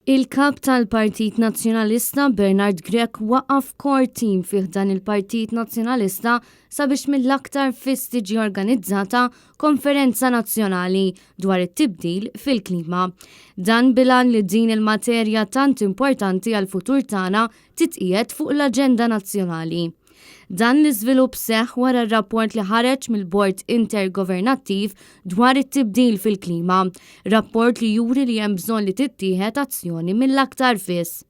Il-Kap tal-Partit Nazzjonalista Bernard Grech waqqaf core team fi ħdan il-Partit Nazzjonalista sabiex mill-aktar fis tiġi organizzata konferenza nazzjonali dwar it-tibdil fil-klima. Dan bil-għan li din il-materja tant importanti għall-futur tagħna titqiegħed fuq l-aġenda nazzjonali. Dan l-iżvilupp seħħ wara r-rapport li ħareġ mill-Bord Intergovernattiv dwar it-tibdil fil-klima, rapport li juri li hemm bżonn li tittieħed azzjoni mill-aktar fis.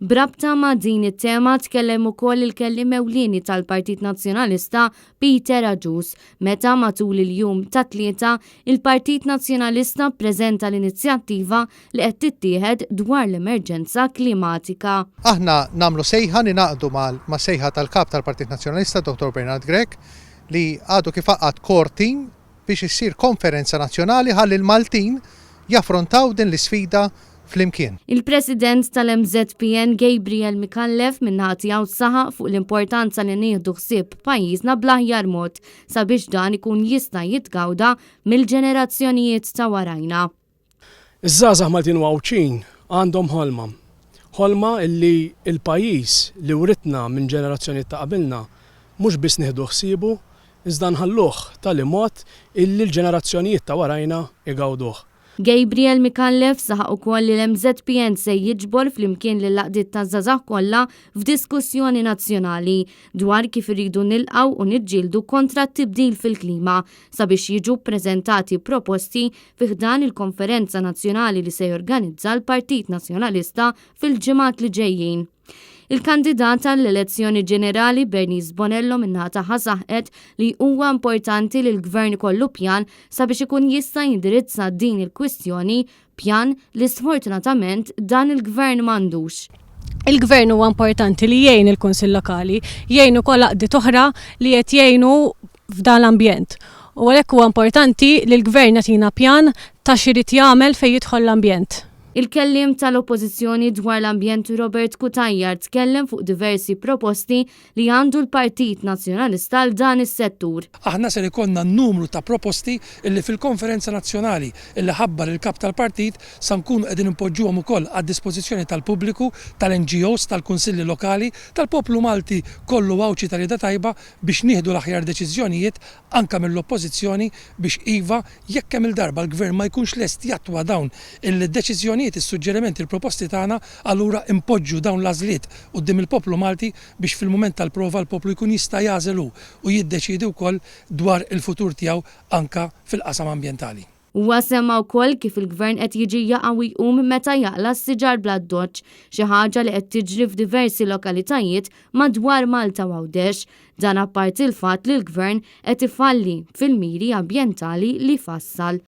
B'rabta ma' din it-tema tkellem ukoll il-kelliem ewlieni tal-Partit Nazzjonalista Peter Agius meta matul il-jum tat-Tlieta il-Partit Nazzjonalista ppreżenta l-inizjattiva li qed tittieħed dwar l-emerġenza klimatika. Aħna nagħmlu sejħa ningħaqdu mas-sejħa tal-Kap tal-Partit Nazzjonalista Dottor Bernard Grech li għadu kif għaqqad core team biex issir konferenza nazzjonali ħalli l-Maltin jaffrontaw din l-isfida flimkien. Il-President tal-MŻPN Gabriel Micallef min-naħa tiegħu saħaq fuq l-importanza li nieħdu ħsieb pajjiżna bl-aħjar mod sabiex dan ikun jista' jitgawda mill-ġenerazzjonijiet ta' warajna. Iż-żgħażagħ Maltin u Għawdxin għandhom ħolma. Ħolma illi l-pajjiż li writna minn ġenerazzjonijiet ta' qabilna mhux biss nieħdu ħsiebu, iżda nħalluh tali mod illi l-ġenerazzjonijiet ta' warajna jgawduh. Gabriel Micallef saħaq ukoll li l-MŻPN se jiġbor flimkien lill-għaqdiet taż-żgħażagħ kollha f'diskussjoni nazzjonali dwar kif irridu nilqgħu u niġġieldu kontra t-tibdil fil-klima sabiex jiġu ppreżentati proposti fi ħdan il-konferenza nazzjonali li se jorganizza l-Partit Nazzjonalista fil-ġimgħat li ġejjin. Il-kandidata għall-elezzjoni ġenerali Bernice Bonello min-naħa tagħha saħqet li huwa importanti li l-Gvern ikollu pjan sabiex ikun jista' jindirizza din il-kwistjoni, pjan li sfortunatament dan il-Gvern m'għandux. Il-Gvern huwa importanti li jgħin il-Kunsill Lokali, jgħin ukoll għaqdiet oħra li qed jgħinu f'dan l-ambjent. U għalhekk huwa importanti li l-Gvern jagħtina pjan ta' x'irid jagħmel fejn jidħol l-ambjent. Il-kelliem tal-Oppożizzjoni dwar l-ambjent Robert Cutajar tkellem fuq diversi proposti li għandu l-Partit Nazzjonalista għal dan is-settur. Aħna ser ikollna numru ta' proposti illi fil-konferenza nazzjonali illi ħabbar il-Kap tal-Partit sa nkunu qegħdin inpoġġuhom ukoll għad-dispożizzjoni tal-pubbliku, tal-NGOs, tal-Kunsilli Lokali, tal-poplu Malti kollu Għawdxi ta' rieda tajba biex nieħdu l-aħjar deċiżjonijiet anke mill-Oppożizzjoni biex iva, jekk kemm-il darba l-Gvern ma jkunx lest jattwa dawn il-deċiżjonijiet, is-suġġerimenti, il-proposti tagħna, allura npoġġu dawn l-għażliet quddiem il-poplu Malti biex fil-mument tal-prova l-poplu jkun jista' jagħżel hu u jiddeċiedi wkoll dwar il-futur tiegħu anke fil-qasam ambjentali. Huwa semma wkoll kif il-Gvern qed jiġi jaqa' u jqum meta jaqla' s-siġar bl-addoċċ, xi ħaġa li qed tiġri f'diversi lokalitajiet madwar Malta u Għawdex. Dan apparti l-fatt li l-Gvern qed ifalli fil-miri ambjentali li fassal.